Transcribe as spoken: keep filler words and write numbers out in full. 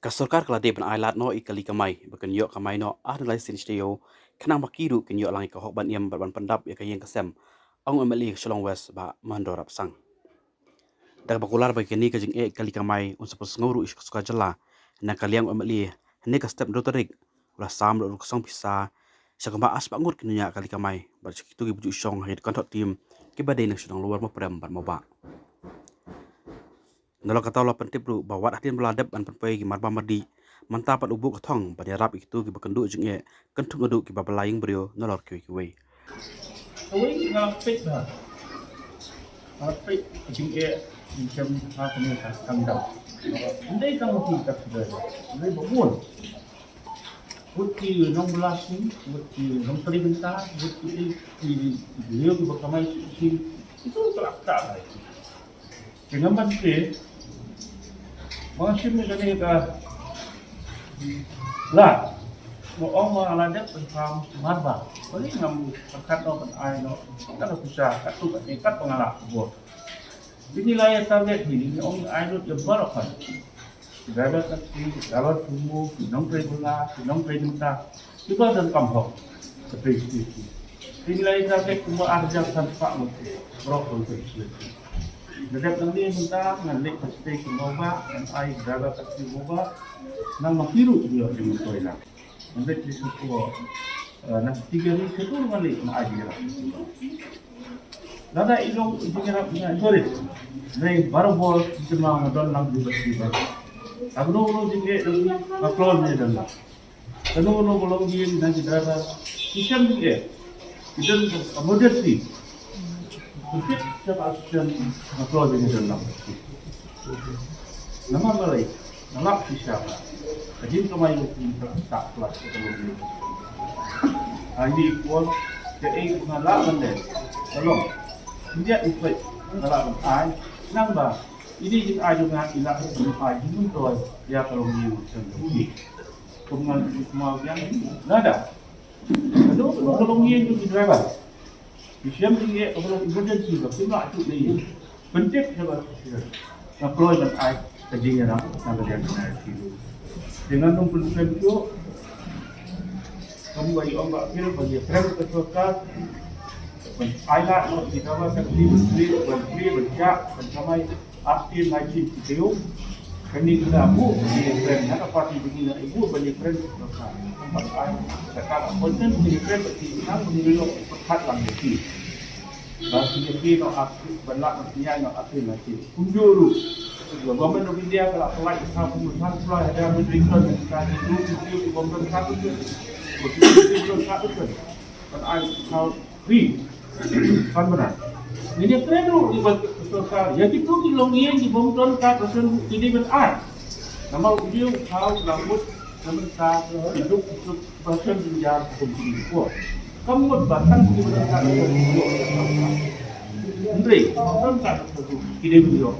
Ka sorkar ka la dep ban ai lad noh ïa ka kali kamai ba kin ïoh kamai noh ar ne lai sien shi taïew, khnang ba ki ruh kin ïoh lang ïa ka hok ban im bad ban pyndap ïa ka ïing ka sem, ong u M L A ka Shillong West Bah Mahendra Rap Sang. Da kaba kular ba kane ka jingeh kali kamai un sa pynsngew ruh ïa ka sorkar jylla, na ka liang u M L A hynne ka step hynriew tarik u la sam ruh ka song pisa sha kumba ar spah ngut ki nongñiah kali kamai bad sha kito kiba ju shong ha ki dukan thoh tim kiba dei na shnong Lower Mawprem bad Mawbah. Nalor kata u la pyntip ruh ba wat hadien ba la dep ban pynpoi ki marba mardih, mynta pat u buh ka thong ban ïarap ïa kito kiba kynduh jingeh, kynthup naduh kiba bylla ïing briew nalor kiwei kiwei. Kawei nga peit bha. Nga peit ka jingeh jingchem ha kane ka kangdang. Ym dei tang ki ka kdai. Ym dei ba bun. Ngut ki nongbylla sing, ngut ki nongtrei bynta, ngut ki, ki, ki briew kiba kamai sing. Ito ka la ktah lai. Te ngam ban peit, ba nga shim ïa kane ka lad. Nga ong ba nga la dep ban sam marba. Balei ngam pyrkhat noh ban ai noh. Katno pisa, katto katne, katba nga lah. Te ngi la ïa target hi, ngi ong ai lut ïa baroh pat. Ki driver taxi, ki driver sumo, ki nongtrei bylla, ki nongtrei bynta, kiba donkam hok ka pei station. Te ngi la ïa target kumba ar hajar san spah ngut baroh ka pei station. Nga dep nangne mynta ngan leit ka station Mawbah, ngan ai driver taxi Mawbah, nang ma ki ruh ki ïoh jingmyntoi lang. Ngan leit sha shuwa, eh, na Tigari sha tur ngan leit ngan ai jingïarap. Lada i long jingïarap nga encourage. Hynrei barabor ki kynmaw nga don lang ki ba ki ba. Kano kano jingeh dang nga kloi ne dang la. Kano kano ba long ïing na ki driver ki shem jingeh. Ki don emergency. Ki fit sha ba shem nga kloi ne dang la. Namar balei, nga lap shisha ba ka jingkamai ka jingkyrkhu ka la ka long. Ai ni por ka ei nga lap ban leh. Ka long. India i peit nga lap ban ai. Nang ba ini jing ai jong nga i lap ban ai jingmyntoi ïa ka long ni. Kum ngan kumau ïa nada. Aduh, aduh, tolong ïa tu driver. Ki shem jingeh, tolong emergency ba kim lah tu ni. Pyntip sha ba. Nga kloi ban ai ka jingïarap na ka liang ka ki. Te ngan ong pynslem tu. Kam ba ïa ong ba pil ba ïa kren ka sorkar. Ban ai lad noh ki driver taxi ban plie, ban plie, ban jah, ban kamai. Ar sien lai sien ki taïew. Kane ki la buh ban ïakren, na ka party jong ngi la buh ban ïakren ka sorkar. Ban ai ka sorkar appointment ban ïakren bad ki, nang ban ïakren pyrkhat lang ïa ki. Ba ki ïa ki noh ar sien, ban lah ban ïa noh ar sien lai sien. Kumjuh ruh. Ba Government of India ka la pynlait ka bun san phew hajar metric ton ka ki tu ki tu ki bom ton ka tu. Ba ki tu ki tu ka tu. Ban ai ka Ri, kan benar. Ngi ïakren ruh ïa ka sorkar, ïa kito ki longïing ki bym don card ration ruh ki dei ban ai. Namar u dei u thaw la mut na mynta ki duk ki duk ration jynjar kum ki dei ko. Kam mut ba tang ki bym don card ration ruh. Hynrei bym don card ration ruh ki dei ban ïoh.